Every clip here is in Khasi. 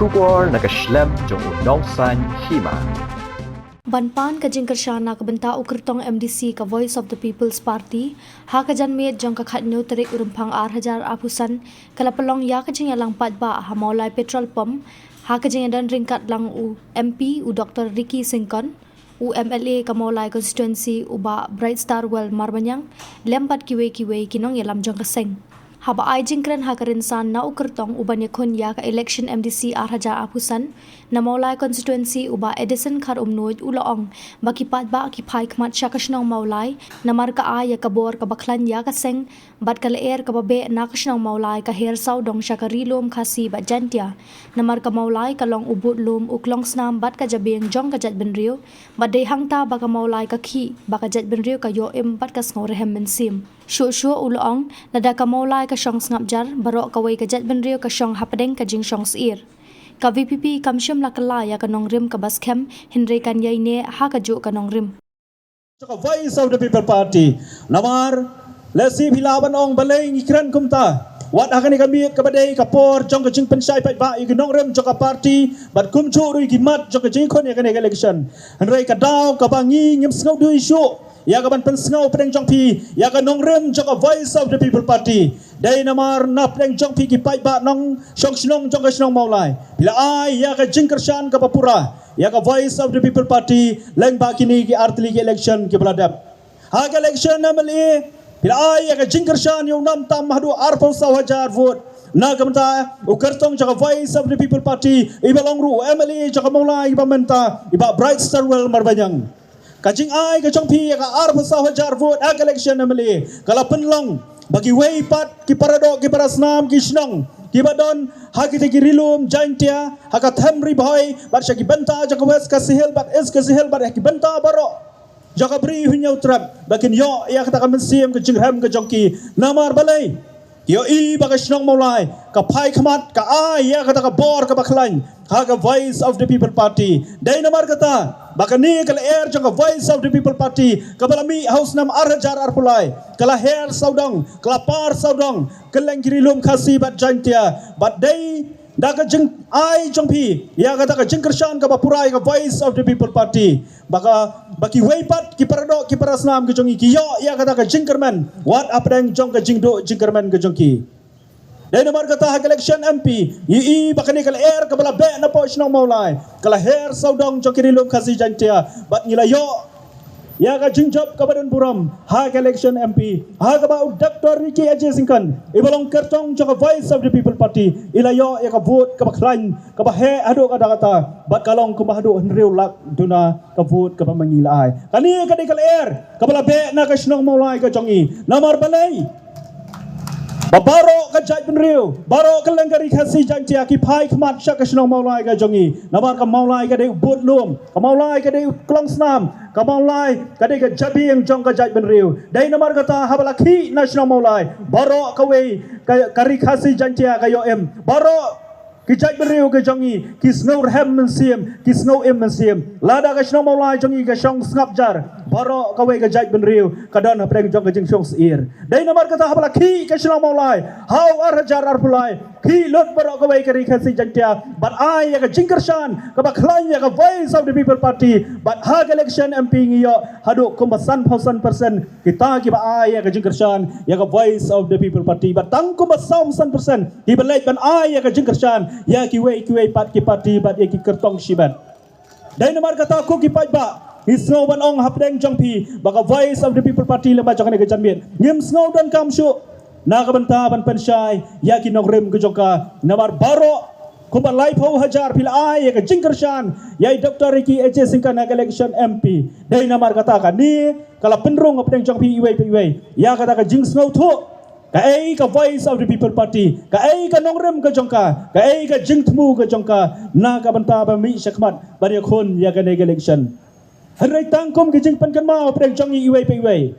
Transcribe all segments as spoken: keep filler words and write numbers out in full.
Khubor na ka shlem jong u nongsan hima. Ban pan ka jingkyrshan na ka bynta u kyrtong M D C ka Voice of the People's Party, ha ka janmiet jong ka khatnyo tarik u Rymphang ar hajar arphew san, ka la pynlong ïa ka jingïalang paidbah ha Mawlai Petrol Pump, ha ka jingïadon ryngkat lang u M P u Doctor Ricky Syngkon, u M L A ka Mawlai Constituency u Bah Brightstarwell Marbaniang, lem bad kiwei kiwei ki nongïalam jong ka seng. Haba ai jingkren ha ka rynsan na u kyrtong u ban ïakhun ïa ka election M D C ar hajar arphew san na Mawlai Constituency u Bah Edison Kharumnuid u la ong ba ki paidbah ki phai khmat sha ka shnong Mawlai namar ka ai ïa ka bor kaba khlaiñ ïa ka seng, bad ka lyer kaba beh na ka shnong Mawlai ka her sawdong sha ka Ri Lum Khasi bad Jaintia. Namar ka Mawlai ka long u budlum, u klongsnam bad ka jabieng jong ka jaitbynriew, bad dei hangta ba ka Mawlai ka khih ba ka jaitbynriew ka ïoh im bad ka sngewrhem mynsiem. Shuh shuh u la ong, lada ka Mawlai ka shong sngap jar, baroh kawei ka jaitbynriew ka shong hapdeng ka jingshong syiar. Ka V P P kam shym la kylla ïa ka nongrim kaba skhem, hynrei kan ïai neh ha kajuh ka nongrim. Ka Voice of the People Party. Namar lehse phi lah ban ong balei ngi kren kumta. Wat ha kane ka miet kaba dei ka por jong ka jingpynshai paidbah ïa ki nongrim jong ka party bad kumjuh ruh ïa ki mat jong ka jingkhun ïa kane ka election. Hynrei ka daw kaba ngi ngim sngewdei shuh ïa ka ban pynsngew pdeng jong phi ïa ka nongrim jong ka Voice of the People Party. Dei namar na pdeng jong phi ki paidbah nongshong shnong jong ka shnong Mawlai, phi la ai ïa ka jingkyrshan kaba pura ïa ka Voice of the People Party lyngba kine ki artylli ki election kiba la dep. Ha ka election M L A phi la ai ïa ka jingkyrshan ïa u namtam haduh arphew saw hajar vote. Na ka bynta u kyrtong jong ka Voice of the People Party, iba long ruh u M L A jong ka Mawlai iba mynta, i Bah Brightstarwell Marbaniang. Ka jingai ka jong phi ïa ka arphew saw hajar vote ha ka election M L A ka la pynlong ba kiwei pat ki paradoh ki parasnam ki shnong kiba don ha kita ki Ri Lum Jaintia, ha ka Them Ri Bhoi bad sha ki bynta jong ka West Khasi Hills bad East Khasi Hills bad ha ki bynta baroh jong ka Bri Hynñiewtrep, ba kin ïoh ïa kata ka mynsiem ka jingrhem ka jong ki. Namar balei? Ki ïohi ba ka shnong Mawlai ka phai khmat, ka ai ïa kata ka bor kaba khlaiñ ha ka Voice of the People Party. Dei namar kata ba kane ka lyer jong ka Voice of the People Party kaba la mih ha u snem ar hajar arphew lai ka la her sawdong, ka la par sawdong kylleng ki Ri Lum Khasi bad Jaintia. Bad dei da ka jingai jong phi ïa kata ka jingkyrshan kaba pura ïa ka Voice of the People Party, ba ka, ba kiwei pat ki paradoh ki parasnam ki jong ngi ki ïoh ïa kata ka jingkyrmen wat hapdeng jong ka jingduh jingkyrmen ka jong ki. Dei namar kata ha ka election M P, ngi i ba kane ka lyer kaba la beh na poh shnong Mawlai ka la her sawdong jong ki Ri Lum Khasi Jaintia, bad ngi la ïoh ïa ka jingjop kaba don burom ha ka election M P, ha kaba u Doctor Ricky A J Syngkon, iba long kyrtong jong ka Voice of the People Party, i la ïoh ïa ka vote kaba khlaiñ, kaba heh haduh katta katta, bad ka long kumba haduh hynriew lak duna ka vote kaba ma ngi la ai. Kane ka dei ka lyer kaba la beh na ka shnong Mawlai ka jong ngi. Namar balei? Ba baroh ka jaitbynriew, baroh kylleng ka Ri Khasi Jaintia ki phai khmat sha ka shnong Mawlai ka jong ngi. Namar ka Mawlai ka dei u budlum, ka Mawlai ka dei u klongsnam, ka Mawlai ka dei ka jabieng jong ka jaitbynriew. Dei namar kata haba la khih na shnong Mawlai, baroh kawei ka, ka Ri Khasi Jaintia ka ïoh im. Baroh ki jaitbynriew ka jong ngi ki sngewrhem mynsiem, ki sngew im mynsiem. Lada ka shnong Mawlai jong ngi ka shong sngap jar, baroh kawei ka jaitbynriew ka don hapdeng jong ka jingshong syiar. Dei namar kata haba la khih ka shnong Mawlai ha u ar hajar arphew lai, khih lut baroh kawei ka Ri Khasi Jaintia bad ai ïa ka jingkyrshan kaba khlaiñ ïa ka Voice of the People Party, bad ha ka election M P ngi ïoh haduh kumba sanphew san percent kita kiba ai ïa ka jingkyrshan ïa ka Voice of the People Party, bad tang kumba sawphew san percent kiba leit ban ai ïa ka jingkyrshan ïa kiwei kiwei pat ki party bad ïa ki kyrtong shimet. Dei namar kata ko ki paidbah, ngi sngew ban ong hapdeng jong phi ba ka Voice of the People Party lem bad jong kane ka janmiet ngim sngew donkam shuh na ka bynta ban pynshai ïa ki nongrim ka jong ka. Namar baroh kumba laiphew hajar phi la ai ïa ka jingkyrshan ïa i Doctor Ricky A J Syngkon ha ka election M P. Dei namar kata kane ka la pynrung hapdeng jong phi iwei pa iwei ïa kata ka jingsngewthuh. Kaei ka Voice of the People Party, kaei ka nongrim ka jong ka, kaei ka jingthmu ka jong ka na ka bynta ba mih shakhmat ban ïakhun ïa kane ka election. Hynrei tang kum ka jingpynkynmaw hapdeng jong ngi iwei pa iwei,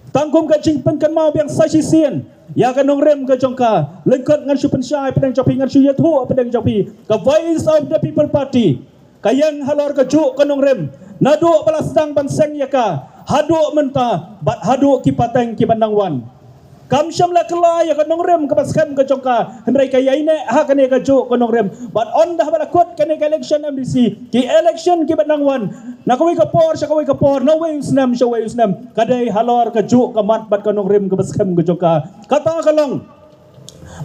tang kum ka jingpynkynmaw biang sa shisien ïa ka nongrim ka jong ka. Lyngkot ngan shu pynshai hapdeng jong phi, ngan shu ïathuh hapdeng jong phi, ka Voice of the People Party ka ïeng halor kajuh ka nongrim naduh ba la sdang ban seng ïa ka haduh mynta bad haduh ki pateng kiban dang wan. Kam shym la kylla ïa ka nongrim kaba skhem ka jong ka, hynrei ka ïaineh ha kane kajuh ka nongrim. Bad ynda haba la kut kane ka election M D C, ki election kiba nang wan, na kawei ka por sha kawei ka por, na uwei u snem sha uwei u snem, ka dei halor kajuh ka mat bad ka nongrim kaba skhem ka jong ka. Kata ka long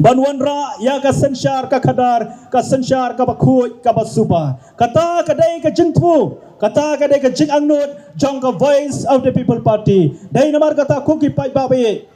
ban wanrah ïa ka synshar ka khadar, ka synshar kaba khuid kaba suba. Kata ka dei ka jingthmu, kata ka dei ka jingangnud jong ka Voice of the People Party. Dei namar kata, ko ki paidbah ba ïeit,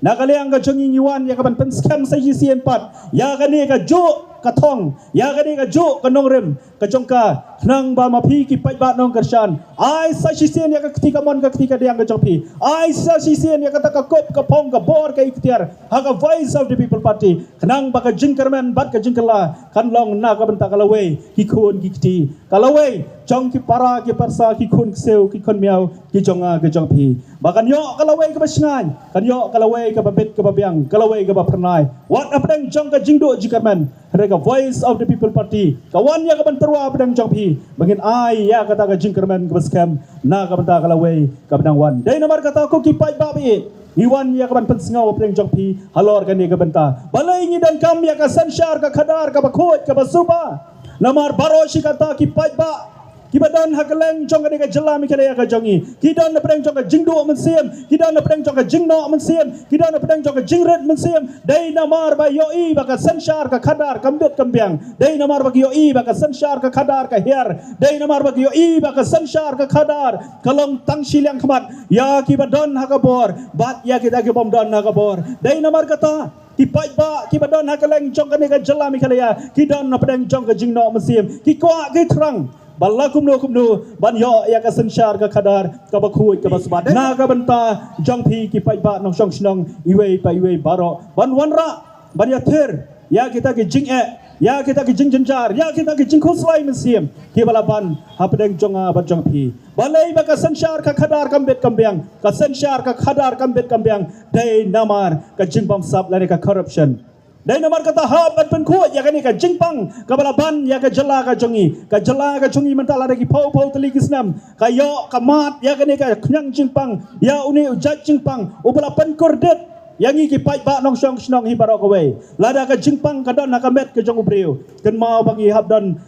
na ka liang ka jong ngi, ngi wan ïa ka ban pynskhem sa shisien pat ïa kane kajuh ka thong, ïa kane kajuh ka nongrim ka jong ka, khnang ba ma phi ki paidbah nongkyrshan, ai sa shisien ïa ka kti kamon ka kti kadiang ka jong phi, ai sa shisien ïa kata ka kup ka phong ka bor ka iktiar ha ka Voice of the People Party, khnang ba ka jingkyrmen bad ka jingkylla kan long na ka bynta ka lawei ki khun ki kti, ka lawei jong ki para ki parsa, ki khun ksiew ki khun miaw ki jong nga ki jong phi. Ba kan ïoh ka lawei kaba shngaiñ, kan ïoh ka lawei kaba bit kaba biang, ka lawei kaba phyrnai. Wat hapdeng jong ka jingduh jingkyrmen, hynrei ka Voice of the People Party ka wan ïa ka ban tyrwa hapdeng jong phi ba ngin ai ïa kata ka jingkyrmen kaba skhem na ka bynta ka lawei kaba nang wan. Dei namar kata, ko ki paidbah ba ïeit, ngi wan ïa ka ban pynsngew hapdeng jong phi halor kane ka bynta. Balei ngi donkam ïa ka synshar ka khadar kaba khuid kaba suba? Namar baroh shi katta ki paidbah kiba don ha kylleng jong kane ka jylla Meghalaya ka jong ngi, ki don hapdeng jong ka jingduh mynsiem, ki don hapdeng jong ka jingnoh mynsiem, ki don hapdeng jong ka jingrit mynsiem. Dei namar ba ïohi ba ka synshar ka khadar kam bit kam biang. Dei namar ba ki ïohi ba ka synshar ka khadar ka hiar. Dei namar ba ki ïohi ba ka synshar ka khadar ka long tang shiliang khmat ïa kiba don ha ka bor bad ïa kita ki bym don ha ka bor. Dei namar kata, ki paidbah kiba don ha kylleng jong kane ka jylla Meghalaya, ki don hapdeng jong ka jingnoh mynsiem, ki kwah ki thrang ba la kumno kumno ban ïoh ïa ka synshar ka khadar kaba khuid kaba suba. Na ka bynta jong phi ki paidbah nongshong shnong iwei pa iwei baroh, ban wanrah, ban ïathir ïa kita ki jingeh, ïa kita ki jingjynjar, ïa kita ki jingkhuslai mynsiem kiba la ban hapdeng jong nga bad jong phi. Balei ba ka synshar ka khadar kam bit kam biang? Ka synshar ka khadar kam bit kam biang dei namar ka jingbamsap lane ka corruption. Dei namar kata, hap ban pynkhuid ïa kane ka jingpang kaba la ban ïa ka jylla ka jong ngi. Ka jylla ka jong ngi mynta lada ki phew phew tylli ki snem ka ïoh ka mad ïa kane ka khñiang jingpang, ïa une u jait jingpang uba la pynkordit ïa ngi ki paidbah nongshong shnong hi baroh kawei. Lada ka jingpang ka don ha ka met ka jong u briew, kynmaw ba ngi hap don,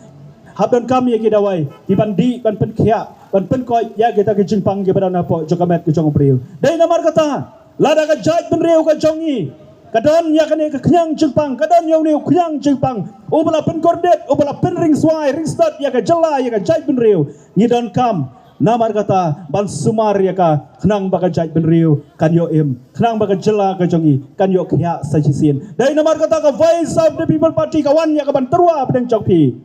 hap donkam ïa ki dawai kiban dih, ban pynkhiah, ban pynkoit ïa kita ki jingpang kiba don hapoh jong ka met ka jong u briew. Dei namar kata, lada ka jaitbynriew ka jong ngi ka don ïa kane ka khñiang jingpang, ka don ïa une u khñiang jingpang uba la pynkordit, uba la pynringswai ringstot ïa ka jylla, ïa ka jaitbynriew, ngi donkam namar kata ban sumar ïa ka, khnang ba ka jaitbynriew kan ïoh im, khnang ba ka jylla ka jong ngi kan ïoh khiah sa shisien. Dei namar kata ka Voice of the People Party ka wan ïa ka ban tyrwa hapdeng jong phi.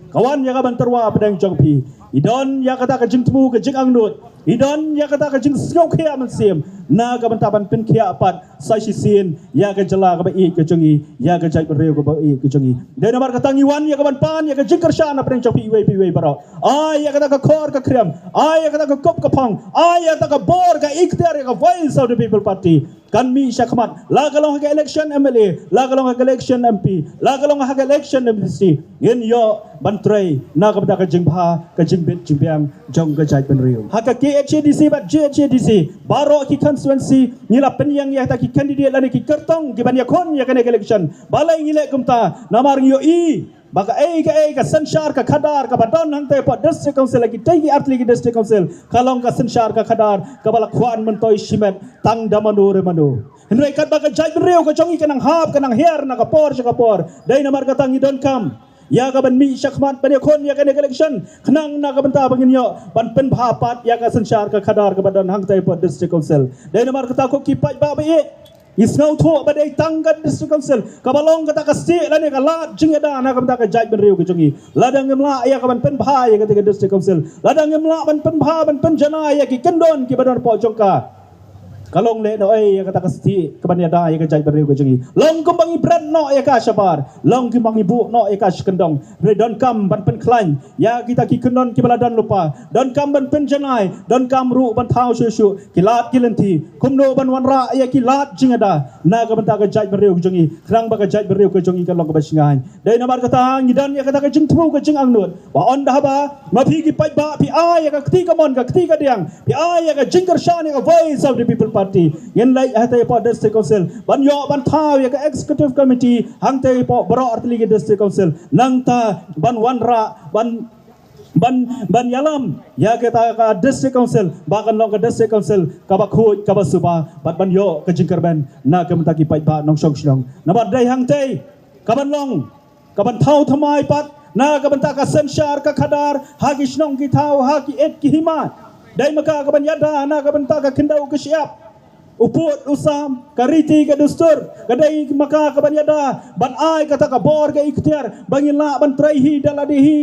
Ka wan ïa ka ban tyrwa hapdeng jong phi. I don ïa kata ka jingthmu, ka jingangnud, i don ïa kata ka jingsngewkhia mynsiem na ka bynta ban pynkhiah pat sa shisien ïa ka jylla kaba ïeit ka jong ngi, ïa ka jaitbynriew kaba ïeit ka jong ngi. Dei namar kata ngi wan ïa ka ban pan ïa ka jingkyrshan hapdeng jong phi iwei pa iwei baroh. Ai ïa kata ka khor ka khriam, ai ïa kata ka kup ka phong, ai ïa kata ka bor ka iktiar ïa ka Voice of the People Party kan mih shakhmat, la ka long ha ka election M L A, la ka long ha ka election M P, la ka long ha ka election M D C. Ngin ïoh ban trei na ka bynta ka jingbha, ka jingbit jingbiang jong ka jaitbynriew. Ha ka K H A D C bad J H A D C, baroh ki constituency ngi la pynïeng ïa kita ki candidate lane ki kyrtong kiban ïakhun ïa kane ka election. Balei ngi leh kumta? Namar ngi ïohi ba kaei kaei ka synshar ka khadar kaba don hangtei hapoh District Council, la kitei ki artylli ki District Council, ka long ka synshar ka khadar kaba la khwan myntoi shimet tang da mano re mano. Hynrei katba ka jaitbynriew ka jong ngi ka nang hap, ka nang hiar na ka por sha ka por, dei namar kata ngi donkam ïa ka ban mih shakhmat ban ïakhun ïa kane ka election, khnang na ka bynta ba ngin ïoh ban pynbha pat ïa ka synshar ka khadar kaba don hangtei hapoh District Council. Dei namar kata, ko ki paidbah ba ïeit, ngi sngewthuh ba dei tang ka District Council kaba long kata ka stieh lane ka lad jingïada na ka bynta ka jaitbynriew ka jong ngi. Lada ngim lah ïa ka ban pynbha ïa kata ka District Council, lada ngim lah ban pynbha, ban pynjanai ïa ki kyndon kiba don hapoh jong ka, ka long lehnohei ïa kata ka stieh kaban ïada ïa ka jaitbynriew ka jong ngi? Long kumba ngi bret noh ïa ka shabar, long kumba ngi buh noh ïa ka shakyndong. Hynrei donkam ban pynkhlaiñ ïa kita ki kyndon kiba la don lypa, donkam ban pynjanai, donkam ruh ban thaw shuh shuh ki lad ki lynti, kumno ban wanrah ïa ki lad jingïada na ka bynta ka jaitbynriew ka jong ngi, khnang ba ka jaitbynriew ka jong ngi kan long kaba shngaiñ. Dei namar kata ngi don ïa kata ka jingthmu, ka jingangnud ba ynda haba ma phi ki paidbah phi ai ïa ka kti kamon ka kti kadiang, phi ai ïa ka jingkyrshan ïa ka Voice of the People Party, Party. Ngin leit hangtei hapoh District Council ban ïoh ban thaw ïa ka Executive Committee hangtei hapoh baroh artylli ki District Council. Nangta ban wanrah ban ban ban ïalam ïa kata ka District Council ba kan long ka District Council kaba khuid kaba suba bad ban ïoh ka jingkyrmen na ka bynta ki paidbah nongshong shnong. Namar dei hangtei kaban long kaban thaw thymmai pat na ka bynta ka synshar ka khadar ha ki shnong ki thaw ha ki et ki hima. Dei ma ka kaban ïada na ka bynta ka khyndew ka shyiap, u pud u sam, ka riti ka dustur. Ka dei ma ka kaban ïada ban ai kata ka bor ka iktiar ba ngin lah ban trei hi da lade hi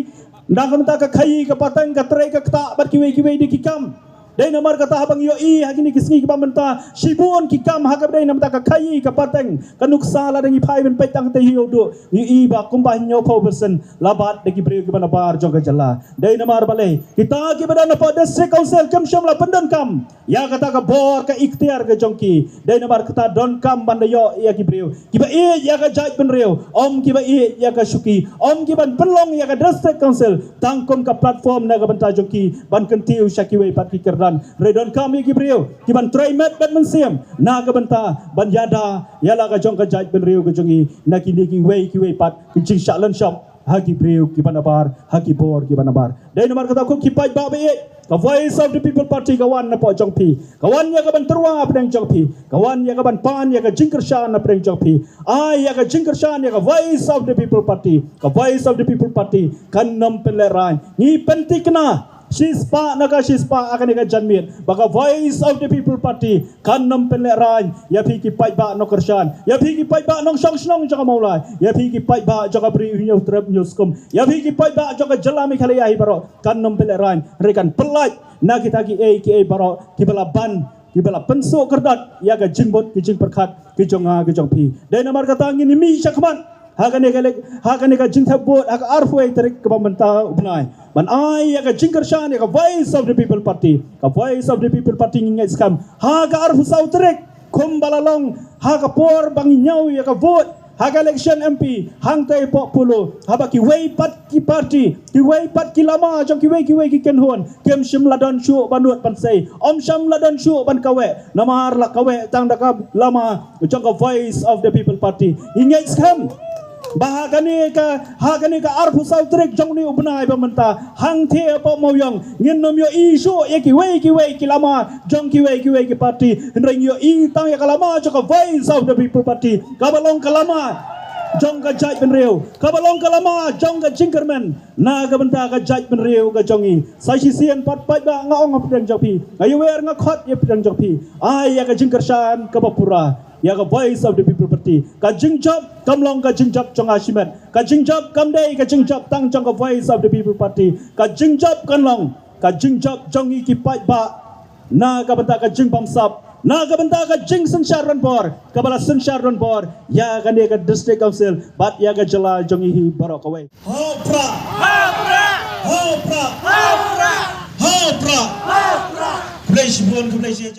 na ka bynta ka khaïi ka pateng, ka trei ka ktah bad kiwei kiwei de ki kam. Dei namar kata haba ngi ïohi ha kine ki sngi kiba mynta shibun ki kam ha kaba dei namar ka khaïi ka pateng, ka nuksa lada ngi phai ban peit tang te hi u du ngi ïohi ba kumba hynñiewphew percent la bat da ki briew kiba nabar jong ka jylla. Dei namar balei kita kiba don hapoh District Council kim shym la pyndonkam ïa kata ka bor ka iktiar ka jong ki. Dei namar kata donkam ban da ïoh ïa ki briew kiba ïeit ïa ka jaitbynriew, ym kiba ïeit ïa ka shuki, ym kiban pynlong ïa ka District Council tang kum ka platform na ka bynta jong ki ban kyntiew sha kiwei pat ki kyrdan. Hynrei donkam ïa ki briew kiban trei met bad mynsiem na ka bynta ban ïada ïa la ka jong ka jaitbynriew ka jong ngi na kine kiwei kiwei pat ki jingshah lynshop ha ki briew kiba nabar, ha ki bor kiba nabar. Dei namar kata ko ki paidbah ba ïeit, ka Voice of the People Party ka wan napoh jong phi, ka wan ïa kaban tyrwa hapdeng jong phi, ka wan ïa kaban pan ïa ka jingkyrshan hapdeng jong phi. Ai ïa ka jingkyrshan ïa ka Voice of the People Party. Ka Voice of the People Party kan nym pynlehraiñ. Ngi pynthikna shispah na ka shispah ha kane ka janmiet ba ka Voice of the People Party kan nym pynlehraiñ ïa phi ki paidbah nongkyrshan, ïa phi ki paidbah nongshong shnong jong ka Mawlai, ïa phi ki paidbah jong ka Bri U Hynñiewtrep Hynñiewskum, ïa phi ki paidbah jong ka jylla Meghalaya hi baroh. Kan nym pynlehraiñ, hynrei kan pyllait na kita kiei kiei baroh kiba la ban, kiba la pynsuk kyrdat ïa ka jingmut ki jingpyrkhat ki jong nga ki jong phi. Dei namar kata ngin ïa mih shakhmat ha kane ka lek, ha kane ka jingthep vote ha ka arphew wei tarik kaba mynta u bnai ban ai ïa ka jingkyrshan ïa ka Voice of the People Party. Ka Voice of the People Party ngi ngeit skhem ha ka arphew saw tarik kumba la long ha ka por ba ngi ñiew ïa ka vote ha ka election M P hangtei hapoh Polo, haba kiwei pat ki party, kiwei pat ki lama jong kiwei kiwei ki kynhun kim shym la don shuh ban nud ban sei, ym shym la don shuh ban kaweh namar la kaweh tang da ka lama jong ka Voice of the People Party. Ngi ngeit skhem ba ha kane ka, ha kane ka arphew saw tarik jong une u bnai ba mynta hangtei hapoh Mawiong ngin nym ïohi shuh ïa kiwei kiwei ki lama jong kiwei kiwei ki party, hynrei ngi ïohi tang ïa ka lama jong ka Voice of the People Party kaba long ka lama jong ka jaitbynriew, kaba long ka lama jong ka jingkyrmen na ka bynta ka jaitbynriew ka jong ngi. Sa shisien pat paidbah nga ong hapdeng jong phi, nga ïawer nga khot ïa hapdeng jong phi, ai ïa ka jingkyrshan kaba pura ïa ka Voice of the People Party. Ka jingjop kam long ka jingjop jong nga shimet, ka jingjop kam dei ka jingjop tang jong ka Voice of the People Party. Ka jingjop kan long ka jingjop jong ngi ki paidbah na ka bynta ka jingbamsap, na ka bynta ka jingsynshar donbor kaba la synshar donbor ïa kane ka District Council bad ïa ka jylla jong ngi hi baroh kawei. Hapra! Hapra! Hapra! Khublei shibun, khublei shibun.